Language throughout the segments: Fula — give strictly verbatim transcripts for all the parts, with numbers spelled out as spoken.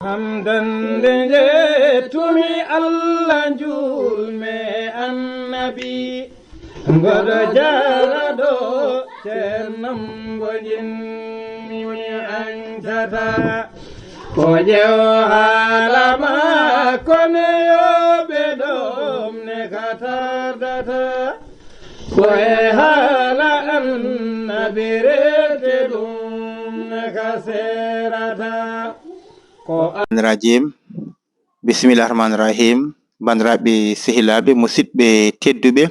Hamdande njettumi Allah, njuulmi e Annabi. Mboɗo jaara ɗo ceerno mbo njinmi añtata. O ƴeew haala ma, kono yo ɓe ɗoom ne ka tardata. Ko e haala Annabi rete ɗum ne ka serata. Ko an- Rajim. Bismillah rahman rahim. Bandiraɓe sehilaaɓe, musidɓe tedduɓe,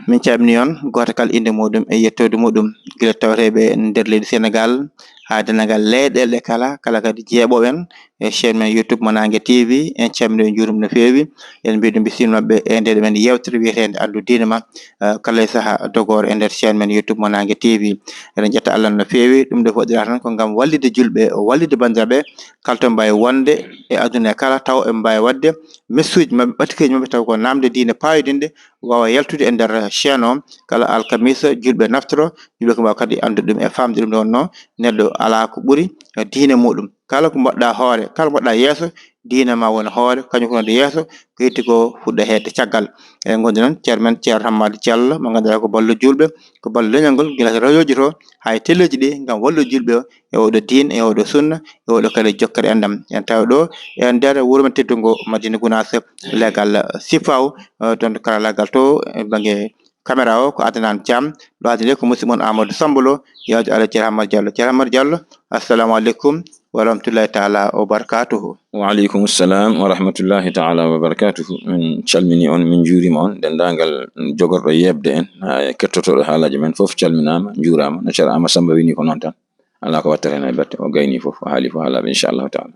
min calmini on, gooto kala innde muɗum e yettoode muɗum, gila tawreeɓe nder leydi Senegal haa dendagal leyɗeele kala, kala kadi jeeɓooɓe en e chaîne men YouTube Mo Naange T V, en calmini ɓe, en njuurima no feewi, en mbiɗo bisimilla maɓɓe e nde ɗo men yewtere wiyeteende Anndu Diine Ma, eh, kala e saha dogoore e nder chaîne men YouTube Mo Naange T V. Eɗen ƴetta Allah no feewi, ɗum ɗo fof waɗira tan ko ngam wallitde julɓe, wallitde banndiraaɓe, kala to mbaawi wonde e aduna e kala, taw eɓe mbaawi waɗde messuuji maɓɓe, ɓatikeeji maɓɓe, taw ko naamnde diine paayodinɗe, waawa yaltude e nder chaîne o, kala alkamisa, julɓe naftoro, julɓe ko mbaawa kadi anndude ɗum e faamde ɗum. Nde wonnoo, neɗɗo alaa ko ɓuri diine muɗum. Kala ko mbaɗɗa hoore, kala ko mbaɗɗa yeeso, diine ma woni hoore, kañum ko wonde yeeso, ko heddii ko fuɗɗa heedde caggal. Eɗen ngondi noon ceerno men, Ceerno Hammadi Diallo, mo ngannduɗaa ko ballo julɓe, ko ballo leñol ngol, gila to rajoji to, haa e telleeji ɗi, ngam wallude julɓe o, e oɗo diine, e oɗo sunna, e oɗo kadi jokkere enɗam. En tawi ɗo e nder wuro men teddungo Madina Gounass, legal Sifaw, eh, toon to karallaagal to, e bannge caméra o ko Adnan Thiam, ɗo addi nde ko musidɗo mon Amadou Sambo Lo, yewde Allah Ceerno Hammadi Diallo. Ceerno Hammadi Diallo, assalamu aleykum wa rahmatullahi taala wa barakatuhu. Wa aleykum salam wa rahmatullahi taala wa barakatuhu. Min calmini on, min njuurima on, denndaangal jogorɗo yeeɓde en, haa e kettotoɗo haalaaji men fof calminaama, njuuraama. No Ceerno Amadou Sambo wini ko noon tan. Alaa ko wattata heen e batte, o gayni fof, o haali fof haalaaɓe, inchallahu taala.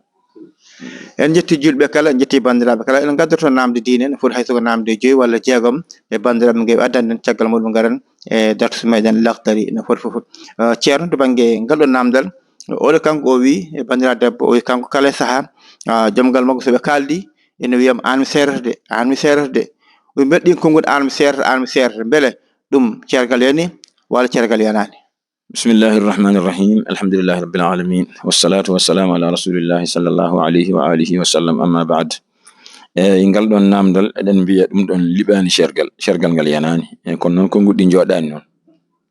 En njetti julɓe kala, en njetti banndiraaɓe kala. En ngaddoto naamnde diine, no foti hay so ko naamnde joyi walla jeegom e banndiraaɓe ngeewi addande en, caggal muɗum ngaren e darsu meɗen Laxdari, no foti fof. Eh, ceerno, to bannge ngal ɗo naamndal, oɗo kanko o wi e banndiraaɗo debbo, o wi kanko kala e sahaa, ah, joom ngal makko so ɓe kaaldi, ene wiyam, "Aan mi seerata de, aan mi seerata de." O wi, "Mbeɗa ɗin konguɗi, aan mi seerata, aan mi seerata. Mbele ɗum ceergal yani walla ceergal yanaani?" Bismillahi irrahmani irrahim. Alhamdulillahi rabbil alamin. Wassalatu wassalamu ala rasulillahi sallallahu alayhi wa alihi wa sallam. Amma baad. E ngal ɗon namdal, eɗen mbiya ɗum ɗon liɓaani sergal. Sergal ngal yanaani. E kono noon, konnguɗi ɗi njooɗaani noon.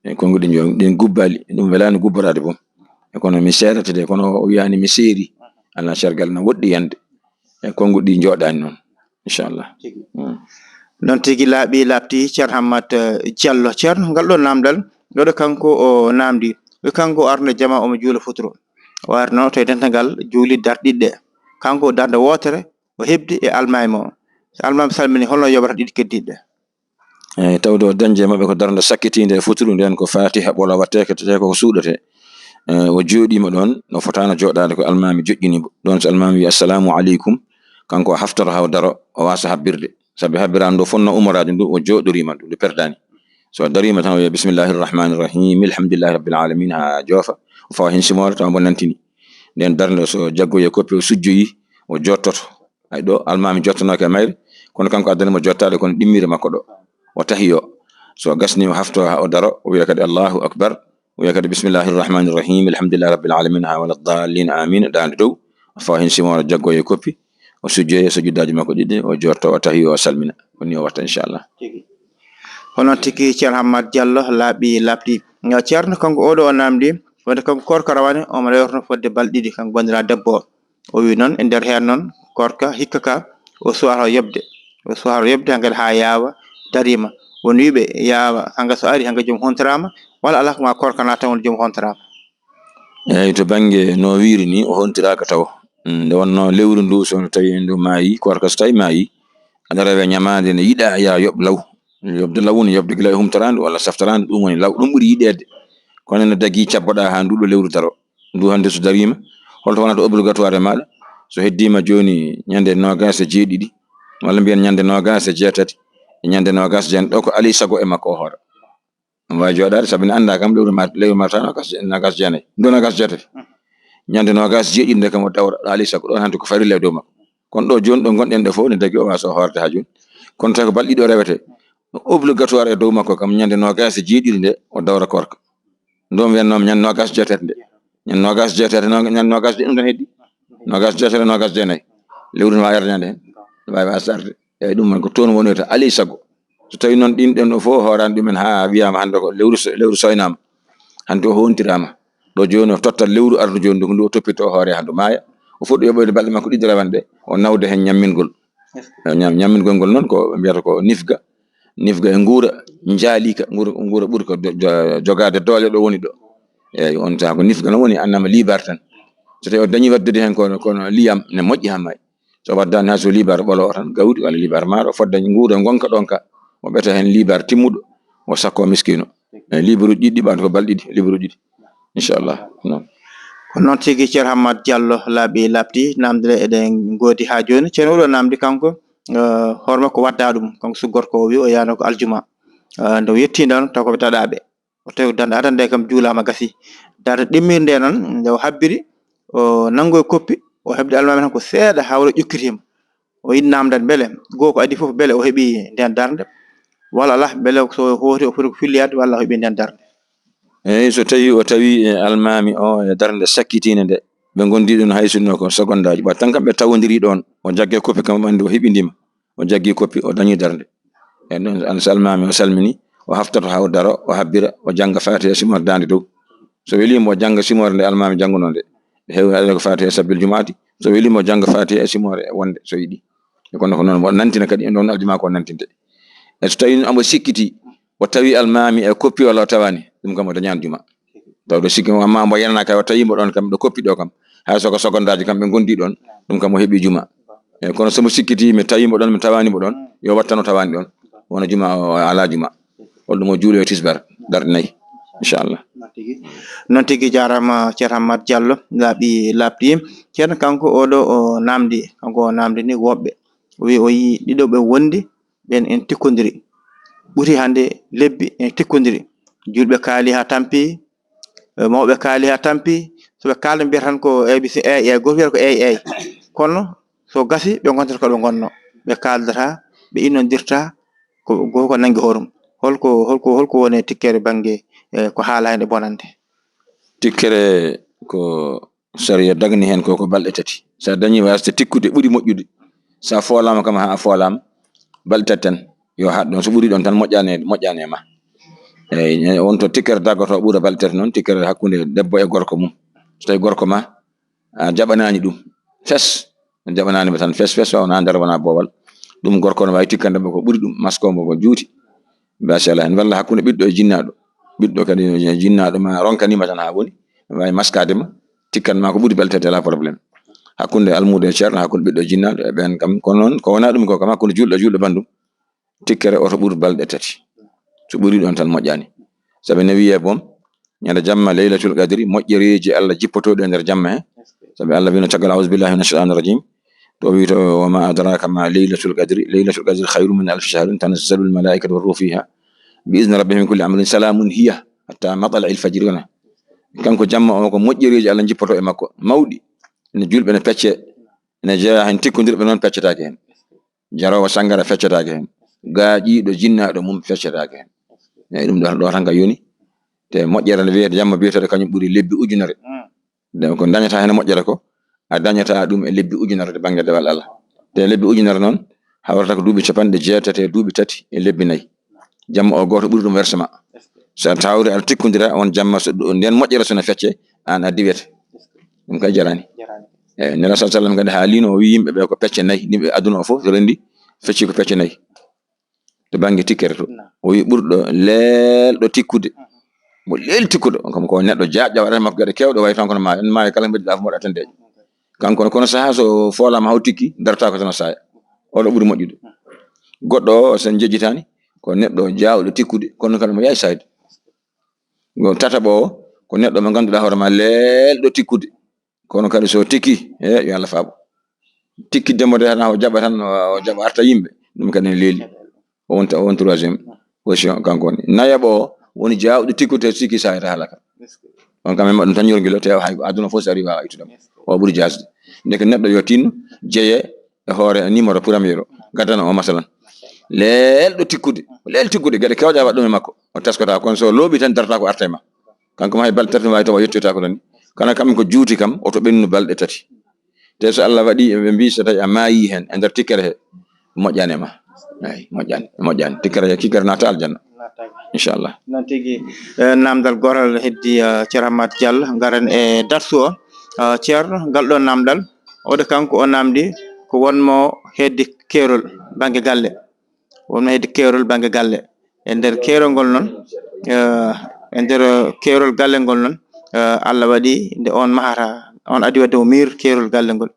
E konnguɗi ɗi njoo-, ɗin gubbaali. Ɗum welaani gubboraade boom. E kono mi seerata de, kono o wiyaani mi seeri. Alaa, sergal na woɗɗi yande. E konnguɗi ɗi njooɗaani noon. Inchallah. Tigi. Mm. Noon tigi laaɓi laaɓti, Ceerno Hammat, eh, Diallo. Ceerno, ngal ɗo namdal, ɗo kanko o namdi. Ko kanko o arno jama omo juula futuro. O arno to e dental ngal juuli darɗiɗɗe. Kanko o darnde wootere, o heɓdi e almaami o. So almaami salmini, holno yoɓata ɗiɗi keddiiɗe? Eey, tawde o dañde e maɓɓe ko darnde sakkitiinde e futuru ndeen, ko Faatiha ɓolo waɗteeke, tee ko ko suuɗetee. Eey, o jooɗiima ɗoon, o fotaano jooɗaade, ko almaami joƴƴini mo. Ɗoon so almaami wiyi, "Assalamu aleykum," kanko o haftora haa o daro, o waasa habbirde. Sabi habbiraano ɗo fof no umoraade ndu, o jooɗoriima ndu, ndu perdaani. So o dariima tan, o wiya, "Bismillahi irrahmani irrahim, alhamdulillahi rabbil alamin," haa joofa, o fawa heen simoore, tawa mbo nantini. Ndeen darnde, so jaggoyi e koppi, o sujjoyi, o jottoto. Ay, ɗo almaami jottanooka e mayre, kono kanko addani mo jottaade, kono ɗimmire makko ɗo, o tahi o. So gasnii, o hafto haa o daro, o wiya kadi, "Allahu akbar." O wiya kadi, "Bismillahi irrahmani irrahim, alhamdulillahi rabbil alamin, haa wala dallin, amin." Daande dow, o fawa heen simoore, jaggoyi e koppi, o sujjoyi e sujudaaji makko ɗiɗi, o jotto, o tahi o, o salmina. Ko nii o watta, inchallah. Tigi. Hono tigi Ceerno Hammat Diallo laaɓi laaɓti. Ceerno, kanko oɗo o namdi, wonde kanko koorka rawane, omo rewrno fodde balɗe ɗiɗi, kanko banndiraaɗo debbo o. O wi noon, e nder heen noon, koorka hikka ka, o suwata yoɓde. O suwata yoɓde hankadi haa yaawa dariima. Won wiiɓe yaawa, hannga so ari, hannga joom hontoraama, walla alaa ko ma koorka naata won joom hontoraama. Eey, to bannge no wiiri ni, o hontiraaka taw. Mm, nde wonnoo lewru ndu, so tawi ndu maayi, koorka so tawi maayi, aɗa rewa ñamaande ne yiɗaa yaa yoɓ law. Yoɓde law woni yoɓde gila e humtoraandu walla saftoraandu, ɗum woni law. Ɗum ɓuri yiɗeede. Kono no dagii cabboɗaa haa nduɗo lewru daro. Ndu hannde so dariima, holto wonata obligatoire e maaɗa? So heddiima jooni ñande noogaas e jeeɗiɗi, walla mbiyen ñande noogaas e jeetati, e ñande noogaas e jeenayi, ɗo ko alaa e sago e makko o hoora. Omo waawi jooɗaade, sabu ene anndaa kam lewru mar-, lewru marta noogaas, noogaas jeenayi, ndu noogaas jeetati. Ñande noogaas jeeɗiɗi nde kam o dawra, ɗo alaa e sago, ɗo hannde ko farilla e dow makko. Kono ɗo jooni, ɗo ngonɗen ɗo fof, ne dagii o waasa hoorde haa jooni. Kono tawi ko balɗe ɗiɗi o rewetee, obligatoire e dow makko kam, ñande noogaas e jeeɗiɗi nde, o dawra koorka. Nde o wiyatnoo mi ñande noogaas jeetati nde. Ñande noogaas jeetati, no-, ñande noogaas jeeɗiɗi, ɗum tan heddi. Nogas jotere, nogas jeenayi. Lewru no waawi arde ñande heen. No waawi arde. Eyyi, ɗum noon ko toon wonirta, alay sago. So tawi noon ɗin ɗon ɗo fof hoorani ɗumen haa wiyama hannde ko lewru so-, lewru soynama. Hannde o hontirama. Ɗo jooni o totta lewru ardu jooni ndu, ndu o toppito o hoore haa ndu maaya. O fuɗɗo yoɓoyde balɗe makko ɗiɗi rewane ɗe, o nawda heen ñammingol. Eyyi, ñam-, ñammingol ngol noon ko mbiyata ko nifga. Nifga e nguura njaalika, nguura, nguura ɓuri ko jo-, jo-, jogaade doole ɗo woni ɗo. Eyyi, on saaha ko nifga noon woni annama liibar tan. So tawi o dañi waddude heen kono, kono liyam ne moƴƴi haa maayi. So waddaani haa so liibar ɓolo o tan gawdi walla liibar maaro, o fodda nguura ngonka ɗon ka. O ɓeta heen liibar timmuɗo, o sakko miskino. Eyyi, liibaruuji ɗiɗi ɓaɗa ko balɗe ɗiɗi, liibaruuji ɗiɗi. Inchallah. Noon. Ko noon tigi, Ceerno Hammat Diallo, laaɓi laaɓti, namde ɗe eɗen ngoodi haa jooni. Ceerno oɗo namdi kanko, eh, hoore makko wadda ɗum, kanko suggorko o wi o yaano ko aljuma. Eh, nde o yetti noon, taw ko ɓe taɗaɓe. O tawi ko darnde adannde kam juulaama gasi. Darnde ɗimmirnde noon, nde o habbiri, o nanngoyi koppi, o heɓde almaami tan ko seeɗa haa woni o ƴokkitiima. O yiɗi namdande mbele goo ko adii fof, mbele o heɓi ndeen darnde, walla alaa, mbele so o hooti o foti ko filliyaade, walla o heɓi ndeen darnde. Eyyi, so tawi o tawi, e, almaami o e darnde sakkitiinde nde, ɓe ngondi ɗon hay sinno ko seconde aji ɓaɗ tan kam ɓe tawondiri ɗon, o jagge koppi kam o andi o heɓidima, o jaggi koppi, o dañi darnde. E ɗon an so almaami o salmini, o haftoto haa o daro, o habbira, o jannga Faatiha simoore daande dow. So welima o jannga simoore nde almaami jannguno nde. Heewi aɗa ko Faatiha sabbil jumaati. So welima o jannga Faatiha e simoore wonde so yiɗi. E kono ko noon, o nantina kadi, e ɗon aljuma ko nantinte. E so tawi omo sikkiti, o tawi almaami e koppi walla o tawani, ɗum kam o dañani juma. Tawde sikki mo, amma mbo yenana kay o tawi mbo ɗon kam, ɗo koppi ɗo kam. Hay so ko seconde aji kam ɓe ngondi ɗon, ɗum kam o heɓi juma. E kono so mo sikkiti mi tawi mbo ɗon, mi tawani mbo ɗon, yo wattan o tawani ɗon. Wona juma o, o ala juma. Holɗum o juulo e tisbar, darɗe nayi. Inchallah. Noon tigi, noon tigi, jaaraama Ceerno Hammat Diallo, laaɓi laaɓti. Ceerno kanko oɗo o namdi, kanko o namdi ni woɓɓe. O wi o yii ɗiɗo ɓe wondi, ɓen en tikkodiri. Ɓuri hannde lebbi en tikkodiri. Julɓe kaali haa tampi, e, mawɓe kaali haa tampi. So ɓe kaala mbiyata tan ko A B C, eey, eey, gooto wiyata ko eey, eey. Kono so gasi ɓe ngontata ko ɓe ngonno. Ɓe kaaldata, ɓe innondirta, ko, ko, ko nanngi hoore mum. Holko, holko, holko woni tikkere bannge, e, ko haala heen e bonande? Tikkere ko sariya dagni heen ko, ko balɗe tati. So a dañi wasde tikkude ɓuri moƴƴude. So a foolaama kam haa a foolaama, balɗe tati tan. Yo haɗ ɗon, so ɓuri ɗon tan moƴƴani, moƴƴani e ma. Eyyi, won to tikkere daggoto ɓura balɗe tati noon, tikkere hakkunde debbo e gorko mum. So tawi gorko ma, a jaɓanaani ɗum. Fes, a jaɓanaani mo tan fes, fes, wona nder wona boowal. Ɗum gorko no waawi tikkande mo ko ɓuri ɗum, masko mo ko juuti. Machallah, en walla hakkunde ɓiɗɗo e jinnaaɗo. Ɓiɗɗo kadi e jinnaaɗo ma ronkanima tan haa woni, waawi maskaade ma, tikkan ma ko ɓuri balɗe tati, alaa problème. Hakkunde almuudo e ceerno, hakkunde ɓiɗɗo e jinnaaɗo e ɓeen kam, kono noon ko wona ɗum ko kam hakkunde juulɗo e juulɗo banndum, tikkere oto ɓur balɗe tati. So ɓuri ɗon tan moƴƴani. Sabi ne wiyee boom, ñande jamma Laylatul Qadri, moƴƴereeji Allah jippotooɗi e nder jamma he. Sabi Allah wino caggal, "Auzu billahi mina shaytani rajim." To o wi to, "Wa ma adraka ma laylatul qadri, laylatul qadri khayrun min alfi shahrin, tanazzalul malaikatu war ruhu fiha, bi izni rabbihim min kulli amrin, salamun hiya hatta matla'il fajri." Wona kanko jamma o ko moƴƴereeji Allah jippoto e makko, mawɗi. Ne julɓe ne pecce, ne jeeya heen, tikkondirɓe noon peccetaake heen. Jaroowo sanngara feccetaake heen. Gaaƴiiɗo jinnaaɗo mum feccetaake heen. Eyyi, ɗum ɗo, ɗo tan ka yoni. Te moƴƴere nde wiyete jamma biyeteeɗo kañum ɓuri lebbi ujunere. Nde ko dañata heen moƴƴere ko, a dañata ɗum e lebbi ujunere to bannge dewal Allah. Te lebbi ujunere noon, hawrata ko duuɓi capanɗe jeetati e duuɓi tati e lebbi nayi. Jamma o gooto ɓuri ɗum wersement. So a tawri aɗa tikkondira on jamma, so ɗo-, nden moƴƴere so no fecce, aan a diwete. Ɗum kay jarani. Eyyi, Nela sallallahu alaihi wasallam kadi haalino, o wi yimɓe ɓe ko pecce nayi, yimɓe aduna o fof so rendi, fecci ko pecce nayi. To bannge tikkere to. O wi ɓurɗo leelɗo tikkude. Mo leeli tikkuɗo, on kam ko neɗɗo jaaƴɗo waɗata makko geɗe keewɗe, wayi tan kono maayo. En maayo kala ko mbeɗiɗaa fof mboɗa tan deeƴa. Kanko ne, kono sahaa so foolaama haw tikki, dartaako tan o saaya. Oɗo ɓuri moƴƴude. Goɗɗo o, so en jejjitaani, ko neɗɗo jaawɗo tikkude, kono kadi mo yaay saayde. Ngo tataɓo o, ko neɗɗo mo ngannduɗaa hoore ma leelɗo tikkude. Kono kadi so tikki, e, yo Allah faaɓo. Tikki dembo de, tan o jaɓa tan, o, o jaɓa arta yimɓe. Ɗum kadi ne leeli. O wonta, o won troisième position, kanko woni. Nayaɓo o, woni jaawɗo tikkude, tikki saayata halaka. On kam, en mbaɗ ɗum tan yorngilo, te hay ko aduna fof so ari waawa ittude mo. O ɓuri jaasde. Ndeke neɗɗo yo tinno, jeye e hoore numéro premier o. Gaddana o masalan. Leelɗo tikkude, leel tikkude, geɗe keewɗe a waɗ ɗum e makko. O taskata, kono so looɓi tan darata ko arta e ma. Kanko ma hay balɗe tati ne waawi tawa o yettoytaako tan. Kana kam ko juuti kam, oto ɓennu balɗe tati. Te so Allah waɗi, ɓe mbi so tawi a maayi heen e nder tikkere he, moƴƴani e ma. Eyi, moƴƴani, moƴƴani. Tikkere he, tikkere naata aljanna. Inchallah. Noon tigi. Eh, naamdal gootal heddi, eh, Ceerno Hammat Diallo, ngaren e darsu o. Eh, Ceerno, ngal ɗo naamdal, oɗo kanko o naamdi ko won mo heddi keerol bannge galle. Won mo heddi keerol bannge galle. E nder keerol ngol noon, eh, e nder keerol galle ngol noon, eh, Allah waɗi nde on mahata, on adi wadde o miir keerol galle ngol.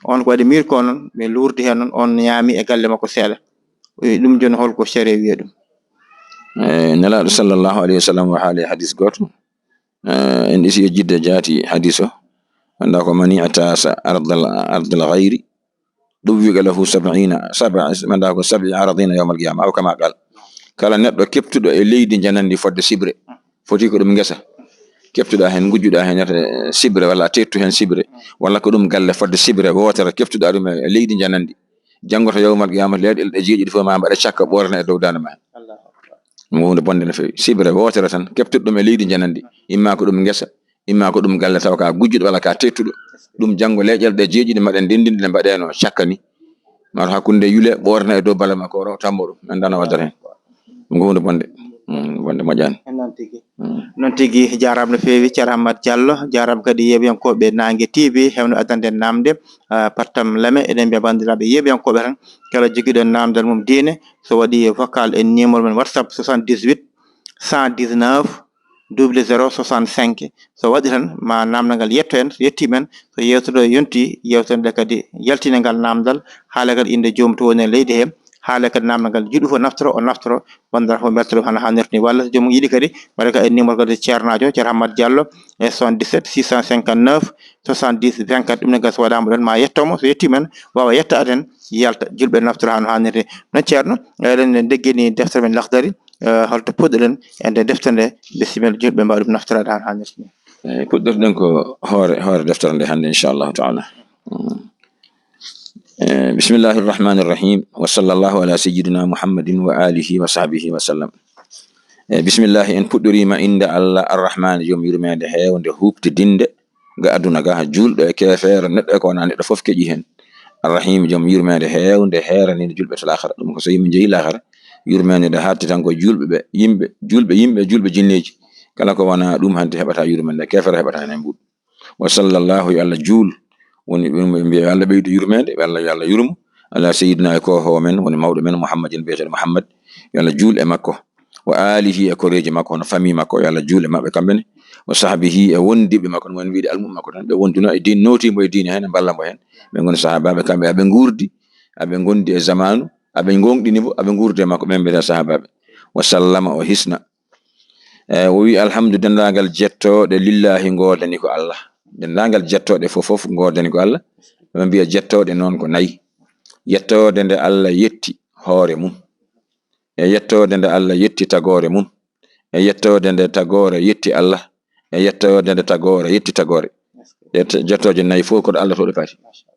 On ko waɗi miir ko noon, ɓe luurdi heen noon, on ñaami e galle makko seeɗa. E ɗum jooni holko sariya wiya ɗum? Eh, Nelaaɗo sallallahu alayhi wa sallam o haali e hadis gooto. Eh, en ɗisi e jidde jaati hadis o. Annda ko mani atasa ardal, ardal ghayri, ɗum wiga lahu sab'ina, sab'a, annda ko sab'i aradina yawmal qiyama, aw kama qal. Kala neɗɗo keptuɗo e leydi njanandi fodde sibre, foti ko ɗum ngesa. Keptuɗa heen, ngujjuɗa heen, eh, sibre, walla a teettu heen sibre, walla ko ɗum galle fodde sibre wootere, keptuɗa ɗum e leydi njanandi. Janngo to yawmal qiyama, leyɗe ɗe jeeɗiɗi fof ma mbaɗa cakka ɓoorna e dow daande ma heen. Ɗum ko huunde bonde no feewi. Sibre wootere tan, keptuɗo ɗum e leydi njanandi. Imma ko ɗum ngesa, imma ko ɗum galle tawa ka gujjuɗo walla ka teettuɗo. Ɗum janngo leyɗe ɗe jeeɗiɗi mbaɗen ndenndinde nde mbaɗeno cakka ni. Maro hakkunde yule ɓoorna e dow bala makko o tambo ɗum. Min dano waddata heen. Ɗum ko huunde bonde. Mm, bonde moƴƴani. Noon tigi. Mm. Noon tigi, jaaraama no feewi, Ceerno Hammat Diallo, jaaraama kadi yeeɓiyankooɓe Naange T V, heewno addande en naamde, ah, pattam lame, eɗen mbiya banndiraaɓe yeeɓiyankooɓe tan, kala jogiiɗo naamdal mum diine, so waɗi vocal e numéro men WhatsApp soixante-dix-huit, cent dix-neuf, double zéro soixante-cinq. So waɗi tan, ma naamndal ngal yetto en, so yettii men, so yeewtere yonti, yeewtere nde kadi yaltina ngal naamndal, haala kadi innde joom to woni e leydi he, haala kadi naamndal ngal jiɗu fof naftoro, o naftoro, wonda fof mbelta ɗum hana haanirta ni. Walla so joomum yiɗi kadi, waɗa ka e numéro kadi ceernaajo, Ceerno Hammat Diallo, e soixante-dix-sept six cent cinquante-neuf soixante-dix vingt-quatre. Ɗum ne gas waɗaama ɗon, ma yettomo, so yettii men, waawa yettaade en, yalta, julɓe naftoro hano haanirta. Noon Ceerno, eɗen ndeggeni deftere men Lahdari, eh, holto puɗɗoɗen e nde deftere nde, bisimilla, julɓe mbaawa ɗum naftoraade hano haanirta ni. Eh, puɗɗorɗen ko hoore, hoore deftere nde hannde, inchallahu taala. Mm. Eh, bismillahi irrahmani irrahim. Wa sallallahu ala sayyidina Muhammadin wa alihi wa sahbihi wa sallam. Eh, bismillahi, en puɗɗorima innde Allah Arrahmani, joom yurmeende heewnde huuɓtidinde ga aduna ga, juulɗo e keefeero, neɗɗo e ko wona neɗɗo fof keƴi heen. Arrahim, joom yurmeende heewnde heeraninde juulɓe to laakhara. Ɗum ko so yimɓe njehi laakhara, yurmeende nde haatti tan ko juulɓe ɓe, yimɓe, juulɓe yimɓe, juulɓe jinneeji. Kala ko wona ɗum hannde heɓata yurmeende, keefeero heɓata heen hay mbuuɗu. Wa sallallahu, yo Allah juul, woni ɓe mbiya yo Allah ɓeydu yurmeende, yo Allah, yo Allah yurmo, ala sayyidina e ko howo men, woni mawɗo men Muhammadin, biyeteeɗo Muhammad, yo Allah juul e makko, wa alihi e koreeji makko, hono famille makko, yo Allah juul e maɓɓe kamɓe ne, wa sahbihi e wondiɓe makko, no woni wiide almuɓe makko tan, ɓe wonduno e diine, nootii mbo e diine heen, e mballa mbo heen, ɓe ngoni sahaabaaɓe kamɓe, aɓe nguurdi, aɓe ngondi e zamaanu, aɓe ngoonɗini mbo, aɓe nguurdi e makko, ɓen mbiyata sahaabaaɓe. Wa sallama, o hisna. E, o wi, alhamdu, denndaangal jettooɗe lillahi ngoodani ko Allah. Denndaangal jettooɗe fof, fof ngoodani ko Allah. Ɓe mbiya jettooɗe noon ko nayi. Yettoode nde Allah yetti hoore mum. E yettoode nde Allah yetti tagoore mum. E yettoode nde tagoore yetti Allah. E yettoode nde tagoore yetti tagoore. Yette-, jettooje nayi fof ko ɗo Allah to ɗo paati.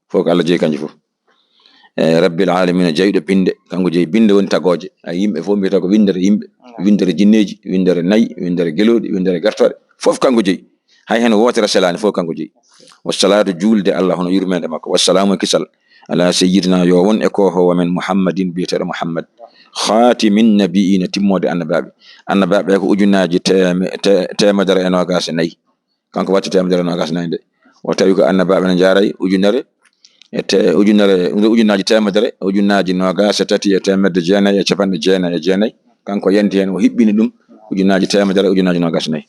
Fof ko Allah jeyi kanjum fof. E Rabbil alamina, jeyɗo binde, kanko jeyi binde woni tagooje. A yimɓe fof mbiyata ko windere yimɓe, windere jinneeji, windere nayi, windere gelooɗi, windere gertooɗe. Fof kanko jeyi. Hay heen wootere selaani, fof kanko jeyi. Wa salaatu, juulde Allah, hono yurmeende makko. Wa salaamu, kisal. Ala sayyidina, yo won e ko howo men Muhammadin, biyeteeɗo Muhammad. Khaatimin nabiyina, timmoode annabaaɓe. Annabaaɓe ko ujunnaaji teeme-, te-, teemedere e noogaas e nayi. Kanko watti teemedere noogaas e nayi nde. O tawi ko annabaaɓe ne njaaray ujunere, e te-, ujunere, ujunnaaji teemedere, ujunnaaji noogaas e tati e teemedde jeenayi e capanɗe jeenayi e jeenayi. Kanko yanti heen, o hiɓɓini ɗum ujunnaaji teemedere, ujunnaaji noogaas e nayi.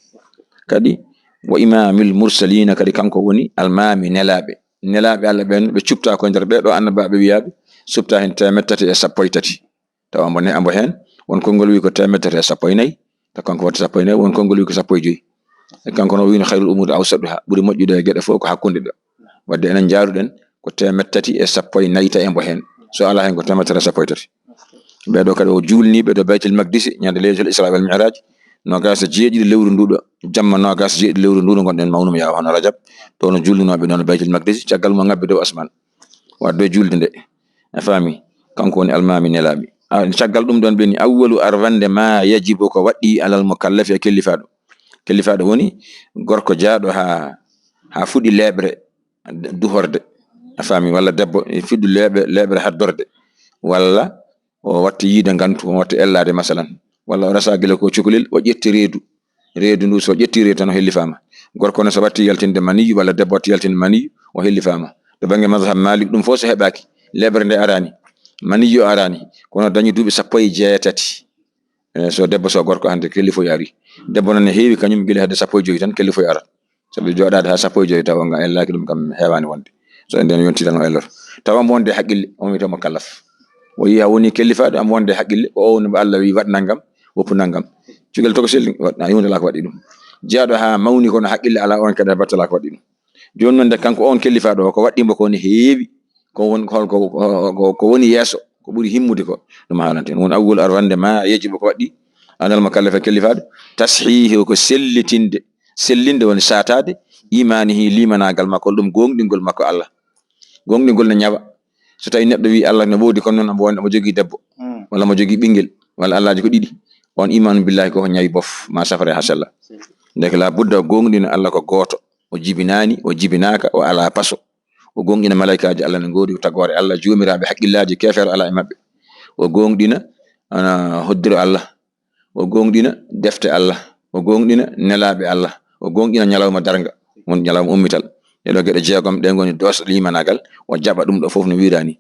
Kadi, wa imaamil mursalina, kadi kanko woni almaami nelaaɓe. Nelaaɓe Allah ɓen, ɓe cubta ko nder ɓee ɗoo annabaaɓe wiyaaɓe, subta heen teemedde tati e sappo e tati. Tawa mbo ne, ambo heen, won konngol wi ko teemedde tati e sappo e nayi, taw kanko waɗi sappo e nayi, won konngol wi ko sappo e joyi. E kanko no wino khayrul umuri awsaduha, ɓuri moƴƴude e geɗe fof ko hakkunde ɗo. Wadde enen njaaruɗen ko teemedde tati e sappo e nayi tawi mbo heen. So alaa heen ko teemedde tati e sappo e tati. Ɓee ɗoo kadi o juulni ɓe ɗo Baytul Maqdisi, ñande Laylatul Isra wal Mi'raj, noogaas e jeeɗiɗi lewru ndu ɗo, jamma noogaas e jeeɗiɗi lewru ndu ɗo ngonɗen mawnum yaa hono Rajab, ɗo no juulnunoo ɓe ɗoon Baytul Maqdisi, caggal mum o ŋabbi dow asmaan. Wadde juulde nde. A faami? Kanko woni almaami nelaaɓe. A, caggal ɗum ɗoon ɓe ni, awwalu arwande ma yajibu ko waɗɗi alal mukallafi e kellifaaɗo. Kellifaaɗo woni gorko jaaɗo haa, haa fuɗi leeɓre duhorde. A faami? Walla debbo e fiɗɗu leeɓe, leeɓere haddorde, walla o watti yiide ngantu, o watti ellaade masalan, walla o resa gila ko cukalel, o ƴetti reedu, reedu ndu so ƴetti reedu tan o hellifaama. Gorko ne so watti yaltinde maniyu walla debbo watti yaltinde maniyu, o hellifaama. To bannge mazhab Malik ɗum fof so heɓaaki, leeɓere nde araani, maniyu araani, kono dañi duuɓi sappo e jeetati. E so debbo so gorko hannde kellifoy ari. Debbo noon ne heewi kañum gila hedde sappo e joyi tan kellifoy arat. Sabi jooɗaade haa sappo e joyi tawa nga ellaaki ɗum kam heewaani wonde. So nden yonti tan o elloto. Tawa mo wonde haqqille, on wiyata mo kallaf. O yiya woni kellifaaɗo, am wonde haqqille, ko o woni mo Allah wi waɗ nangam, woppu nangam. Cukalel tokosel waɗ, a yunde la ko waɗi ɗum. Jeyaaɗo haa mawni kono haqqille alaa on kadi battala ko waɗi ɗum. Jooni noon nde kanko on kellifaaɗo o, ko waɗɗi mbo ko ne heewi, ko won, hol ko, ko, ko woni yeeso, ko ɓuri himmude ko, ɗum haalanten. Won awwal arwande ma yejibu ko waɗɗi, anal mo kallafa kellifaaɗo, tashihi ko sellitinde, sellinde woni saataade, imanihi limanaagal makko, ɗum goongɗingol makko Allah. Goongɗingol ne ñawa. So tawi neɗɗo wi Allah ne woodi, kono noon omo wonde omo jogii debbo, Mm. walla omo jogii ɓinngel, walla Allaaji ko ɗiɗi, on imanu billahi ko ñawi bof, ma safare ha sella. Ndeke la budda o goongɗina Allah ko gooto, o jibinaani, o jibinaaka, o alaa paso. O goongɗina malaykaaji Allah ne ngoodi, o tagoore Allah, joomiraaɓe haqqillaaji keefeero alaa e maɓɓe. O goongɗina, ana, hoddiro Allah. O goongɗina defte Allah. O goongɗina nelaaɓe Allah. O goongɗina ñalawma darnga, won ñalawma ummital. Ɗee ɗoo geɗe jeegom, ɗe ngoni doosɗe limanaagal. O jaɓa ɗum ɗo fof no wiiraani.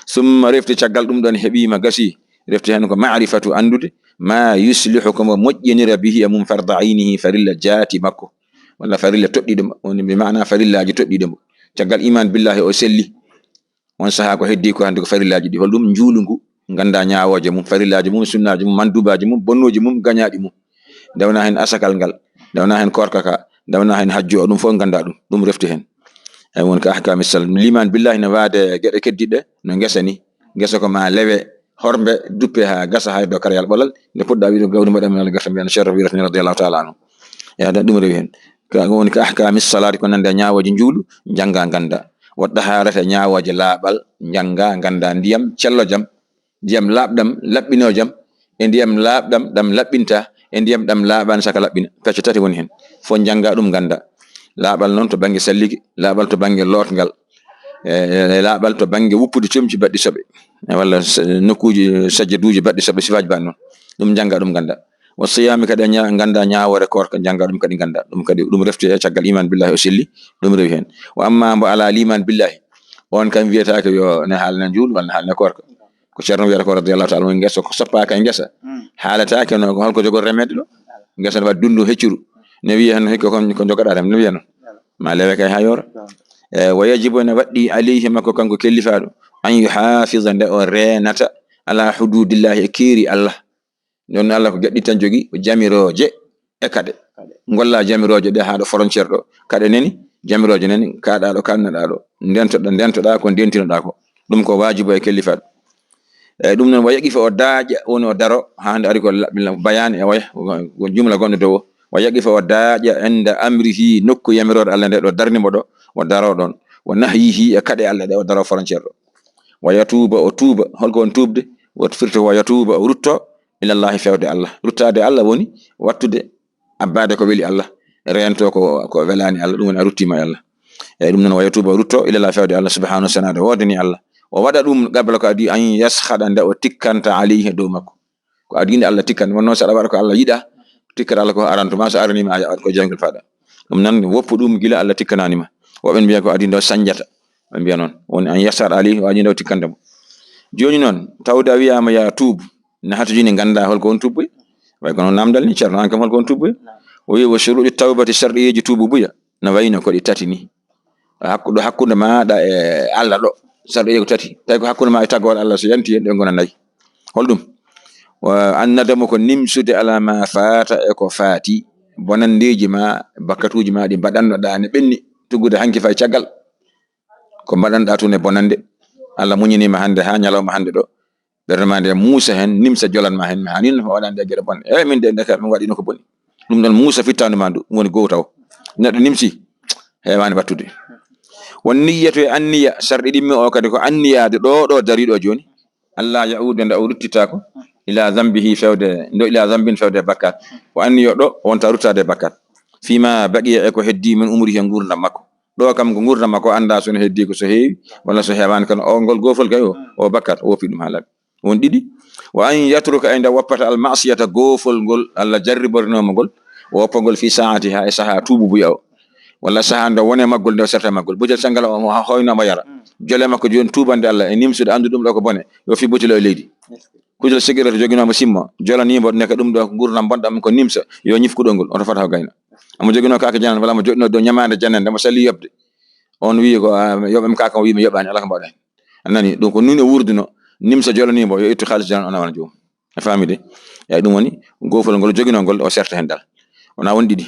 Summa refti caggal ɗum ɗon heɓiima gasi. Refti heen ko ma'rifatu anndude ma yuslihu ko mo moƴƴinira bihi e mum farda aynihi farilla jaati makko. Walla farilla toɗɗiiɗo mo. Woni bi maana farillaaji toɗɗiiɗo mo. Caggal iman billahi o selli. On sahaa ko heddii ko hannde ko farillaaji ɗi. Hol ɗum? Njuulu ngu, nganndaa ñaawooje mum, farillaaji mum, sunnaaji mum, manduubaaji mum, bonnooji mum, gañaaɗi mum. Ndewnaa heen asakal ngal, ndewnaa heen koorka ka, ndewnaa heen hajju o, ɗum fof nganndaa ɗum, ɗum refti heen. Eyi, won ko ahkaami sal-, liman billahi ne waade geɗe keddiɗe, no ngesa ni. Ngesa ko ma lewe, hormbe, duppe haa gasa hay dow karayal ɓolal, nde puɗɗa wiide gawri mbaɗa min Allah garta mbiyan Cheikh Rabi Ratani radiyallahu ta'ala anhu. Eyi, ɗum rewi heen. Ka woni ko ahkaami salaati ko nande ñaawooje njuulu, njannga ngannda. Wa taharata ñaawooje laaɓal, njannga ngannda ndiyam cellojam, ndiyam laaɓɗam, laɓɓinojam, e ndiyam laaɓɗam ɗam laɓɓinta, e ndiyam ɗam laaɓaani saka laɓɓina. Pecce tati woni heen. Fof njannga ɗum ngannda. Laaɓal noon to bannge sallige, laaɓal to bannge lootngal, e, e laaɓal to bannge wuppude comci baɗɗi soɓe, e walla s-, nokkuuji sajjaduuji baɗɗi soɓe, sifaaji mbaɗi noon. Ɗum njannga ɗum ngannda. Wa siyaami kadi a ña-, ngannda ñaawoore koorka, njannga ɗum kadi ngannda. Ɗum kadi, ɗum refti e caggal iman billahi o selli, ɗum rewi heen. Wa amma mbo alaa liman billahi, on kam wiyetaake yo ne haalna njuulu walla ne haalna koorka. Ko Ceerno wiyata ko radiyallahu ta'ala anhu, ngesa ko soppaaka e ngesa. Mm. Haalataake no ko holko jogor remede ɗo. Ngesa no waɗi dundu heccuru. Ne wiya heen hikka kon ko jogoɗaa rem, ne wiya noon. Ma lewe kay ha yoora. E, wa yajibu ene waɗɗi alayhi makko kanko kellifaaɗo. An yuhafiza nde o reenata ala hududillahi e keeri Allah. Ɗon Allah ko gaɗɗi tan jogii, ko jamirooje e kaɗe. Ngolla jamirooje ɗe haa ɗo frontière ɗo. Kaɗe nani, jamirooje nani, kaaɗaa ɗo, kaannaɗaa ɗo. Ndentoɗaa, ndentoɗaa ko ndentinoɗaa ko. Ɗum ko waajibu e kellifaɗo. Eyi, ɗum noon, wa yaqifa o daaƴa, woni o daro, haa nde ari ko la-, la-, bayaan e oya, ko jumla gonɗo dow o. Wa yaqifa o daaƴa enda amrihi, nokku yamiroore Allah nde ɗo darni mo ɗo, o daro ɗon. Wa nahyihi, e kaɗe Allah ɗe o daro frontière ɗo. Wa yatuuba, o tuuba, holko woni tuubde? Wa firti wa yatuuba, o rutto, ilallahi, fewde Allah. Ruttaade Allah woni wattude, abbaade ko weli Allah, reento ko, ko welaani Allah, ɗum woni a ruttiima e Allah. Eyi, ɗum noon, wa yatuuba, o rutto, ilallahi, fewde Allah, subhanahu, senaade, woodani Allah. O waɗa ɗum qabla ko adii an yashaɗa, nde o tikkanta alayhi, dow makko. Ko adii nde Allah tikkanta, wonno so aɗa waɗa ko Allah yiɗa, tikkata Allah ko aranto ma, so araniima a yaɓat ko jawgel faɗa. Ɗum nan woppu ɗum gila Allah tikkanaani ma. Woɓɓe mbiya ko adii nde o sañjata. Ɓe mbiya noon. Woni an yashaɗa alayhi, o adii nde o tikkanta mo. Jooni noon, tawde a wiyaama ya tuubu, na hata jooni ngannda holko woni tuubuye. Way kono namdal ni, Ceerno, an kam holko woni tuubuye? O wi, wa shuruɗi tawbati, sarɗiyeeji tuubu buya, na wayno ko ɗi tati ni. Hakku-, ɗo hakkunde maaɗa e Allah ɗo, sarɗiyeeji ko tati. Tawi ko hakkunde ma e tagoore Allah, so yanti hen, ɗe ngona nayi. Holɗum? Wa an nadamu ko nimsude ala ma faata e ko faati. Bonanndeeji ma, bakkatuuji ma ɗi mbaɗannoɗaa ne ɓenni, tuggude hanki fay caggal. Ko mbaɗanɗaa tun e bonannde. Allah muñinii ma hannde haa ñalawma hannde ɗo. Ɓernde ma nde muusa heen, nimsa jolan ma heen, mi haanino mi waɗande e geɗe bonɗe. Eyi, min de, ndeka min waɗino ko boni. Ɗum ɗon muusa fittaandu ma ndu, ɗum woni goo taw. Neɗɗo nimsi, heewaani wattude. Won niyyatu e anniya, sarɗi ɗimmi o kadi ko anniyaade ɗo, ɗo dariɗo jooni. Allah ya'uda nde o ruttitaako, ila zambihi fewde, ndo ila zambin fewde bakkat. O anniyo ɗo, wonta ruttaade e bakkat. Fima baqiya e ko heddi min umri he nguurndam makko. Ɗo kam ko nguurndam makko, annda so no heddii ko so heewi walla so heewaani, kono o, ngol goofol kay o, o bakkat, o woppi ɗum haa laaɓi. Won ɗiɗi. Wa an yatruka, e nde woppata, al ma'siyata, goofol ngol Allah jarriborinoo mo ngol, o woppa ngol fi saa'atiha, e sahaa tuububuya o, walla sahaa nde woni e maggol, nde o serta e maggol. Butel sanngal o, o hoynooma yara. Jole makko jooni tuubande Allah e nimsude, anndu ɗum ɗo ko bone, yo fi butel o e leydi. Kujol sigaret joginoo mo simmo, jolanii mo, neka ɗum ɗo ko nguurndam bonɗam, ko nimsa, yo ñif kuɗol ngol, oto fota o gayna. Omo joginoo kaake janane, walla omo joginoo dow ñamaande janande, mo salli yoɓde. On wiyi ko, ah, yoɓam kaake, o wiyi mi yoɓaani, alaa ko mbaɗen. A nani, ɗum ko nun o wuurduno, nimsa jolanii mo, yo ittu kaalis janan, o nawana joomum. A faami de? Eyi, ɗum woni goofol ngol joginoo ngol, o serta heen dal. Wonaa won ɗiɗi.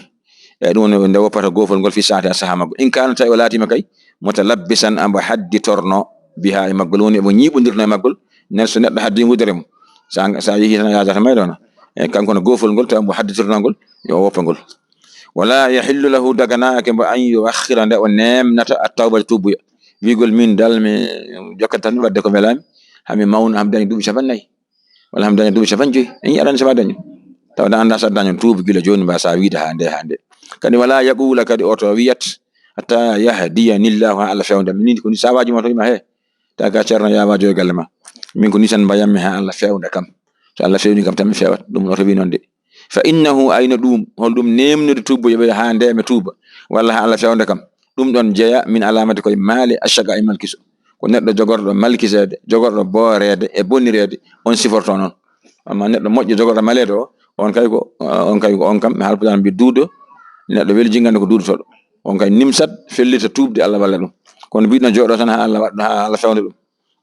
Eyi, ɗum woni nde woppata goofol ngol fi saa'atiha, sahaa maggol. In kaana, tawi o laatiima kay, mutalabbisan, ambo hadditorno, biha, e maggol, woni emo ñiiɓondirno e maggol, nen so neɗɗo haddi ngudere mum. Sa, sa yehi tan yaajata mayɗo no. E kanko no goofol ngol, tawi mbo hadditorno ngol, yo o woppa ngol. Wala yahillu lahu, daganaaki mbo, an yuakhira, nde o neemnata, at-tawbata, tuubuya. Wiigol min dal mi jokkat tan wadde ko welaami, hami mawna, hami dañi duuɓi capannayyi. Walla hami daña duuɓi cappanɗe joyi. En yi'ataa ni so ma dañi. Tawde annda so a dañan tuubu gila jooni, mbasa wiide haa nde, haa nde. Kadi wala yaqula, kadi oto wiyat, hatta yahdiyani Allahu, haa Allah fewna mi. Ni ko ni sa waaji mo to ima he. Ta ka Ceerno ya waajo e galle ma. Min ko ni tan mbayammi haa Allah fewna kam. So Allah fewni kam tan mi fewat. Ɗum oto wi noon de. Fa innahu, ayno ɗum, hol ɗum neemnude tuubu yoɓe haa nde mi tuuba. Walla haa Allah fewna kam. Ɗum ɗon jeya min alamati koye maali ashaqa e malkiso. Ko neɗɗo jogorɗo malkiseede, jogorɗo booreede e bonireede, on siforto noon. Amma neɗɗo moƴƴo jogorɗo maleede o, on kay ko, on kay ko on kam, mi haalpuɗan mbi duudo, neɗɗo weli jingande ko duudotoɗo. On kay nimsat, fellita tuubde, Allah walla ɗum. Kono mbiɗno jooɗo tan haa Allah waɗɗo, haa Allah fewna ɗum.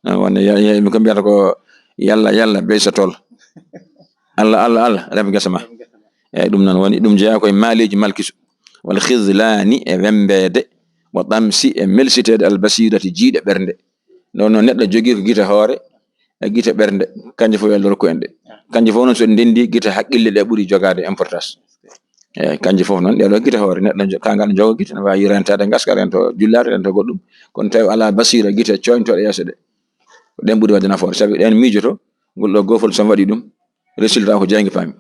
Ah, wonde ya-, ya-, mi ko mbiyata ko yalla, yalla, bey sa tool. Allah, Allah, Allah, rem gesa ma. Eyyi, ɗum noon woni, ɗum jeyaa koye maaleeji malkisu. Wal khizlaani, e wembeede, wa tamsi, e melsiteede, al basirati, jiiɗe ɓernde. Ɗon noon neɗɗo jogii ko gite hoore, e gite ɓernde, kanje fof yo Allah rokku en ɗe. Kanje fof noon so ɗe ndenndi, gite haqqille ɗe ɓuri jogaade importance. Eyyi, kanje fof noon, ɗe ɗo gite hoore, neɗɗo jo-, ka ngal jogo gite, no waawi rentaade ngaska, rento jullaare, rento goɗɗum. Kono tawi alaa basira, gite coñtooɗe yeeso ɗe. Ko ɗen ɓuri waɗde nafoore, sabi ɗen miijoto, ngol ɗo goofol so mi waɗi ɗum, résultat ko jaynge paami.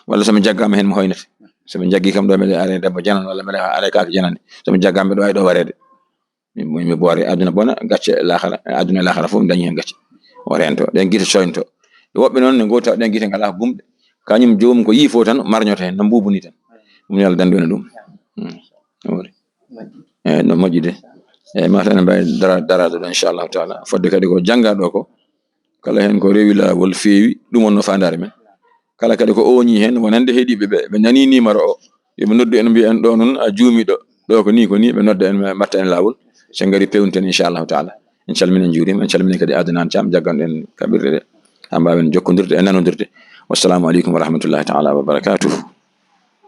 Walla so mi jaggaama heen mi hoynete. So mi jaggii kam ɗo, mbeɗa are debbo janano, walla mbeɗa are kaake janane. So mi jaggaama, mbeɗa waawi ɗo wareede. Mi, mi, mi boore, aduna bona, gacce laakara, aduna e laakara fof mi dañi heen gacce. O rento, ɗen gite coynto. Woɓɓe noon ne ngoo taw ɗen gite ngalaa gumɗe. Kañum joomum ko yii fof tan marñoto heen, no mbuubu ni tan. Ɗum yo Allah danndu en e ɗum. Hmm. Ɗum woni. Eyyi, no moƴƴi de. Eyyi, mataw ene mbaawi dara-, daraade ɗo, inchallahu taala. Fodde kadi ko janngaa ɗo ko, kala heen ko rewi laawol feewi, ɗum wonno faandaare men. Kala kadi ko ooñii heen, wonande heɗiiɓe ɓe, ɓe nanii numéro o, yo ɓe noddu en, mbiya en ɗo noon a juumii ɗo, ɗo ko nii, ko nii, ɓe nodda en, ɓe mbatta en laawol. So en ngarii peewniten, inchallahu taala. En calminii, en njuuriima, en calminii kadi Adnan Thiam, jagganɗo en kaɓirɗe ɗe, haa mbaawen jokkondirde e nanondirde. Wassalamu aleykum wa rahmatullahi taala wa barakatuhu.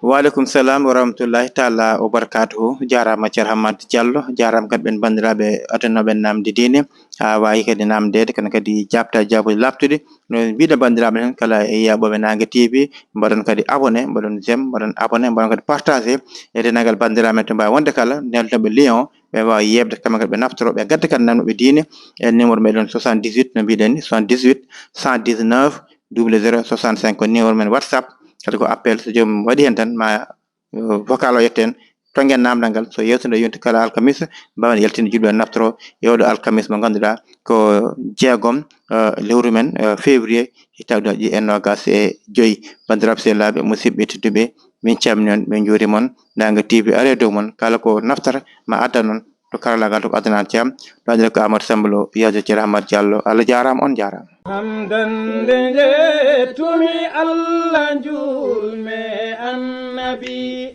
Wa aleykum salam wa rahmatullahi taala wa barakatuhu. Jaaraama Ceerno Hammat Diallo, jaaraama kadi ɓen banndiraaɓe adunooɓe naamnde diine, haa waawi kadi naamndeede, kono kadi jaabta jaabuuji laaɓtuɗi. No mbiɗen banndiraaɓe men kala e yeeɓooɓe Naange T V, mbaɗon kadi abonné, mbaɗon j'aime, mbaɗon abonné, mbaɗon kadi partagé e denndaangal banndiraaɓe men to mbaawi wonde kala, nelduɓe lien o, ɓe mbaawa yeeɓde kamɓe kadi, ɓe naftoro, ɓe ngadda kadi naamnooɓe diine e numéro meɗen soixante-dix-huit, no mbiɗen ni, soixante-dix-huit, cent dix-neuf, double zéro soixante-cinq, ko numéro men WhatsApp, kadi ko appel, so joomum waɗi heen tan ma, eh, vocal o yetto en, tonngen naamndal ngal, so yeewtere nde yonti kala alkamisa, mbaawen yaltinde juulɓe naftoro e oɗo alkamisa mo ngannduɗaa ko jeegom, eh, lewru men, eh, février, hitaande ujunnaaji ɗiɗi e noogaas e joy. Banndiraaɓe sehilaaɓe, musidɓe tedduɓe, min calminii on, min njuuriima on, Naange T V ari e dow mon, kala ko naftata ma addan on, to karallaagal to ko Adnan Thiam, to añre ko Amadou Samba Lo, Yaajo Ceerno Hammat Diallo. Allah jaaraama, on jaaraama. Hamdande njettumi Allah, njuulmi e Annabi.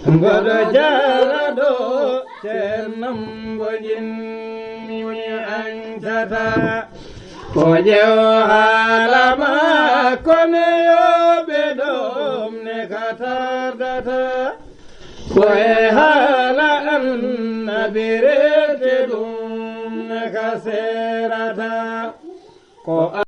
Mboɗo jaaraɗo ceernam mbo jinmi añtata. Ko ƴeew haala ma kono yo ɓe ɗoom ne ka tardata. Ko e haala Annabi rete ɗum ne ka seerata.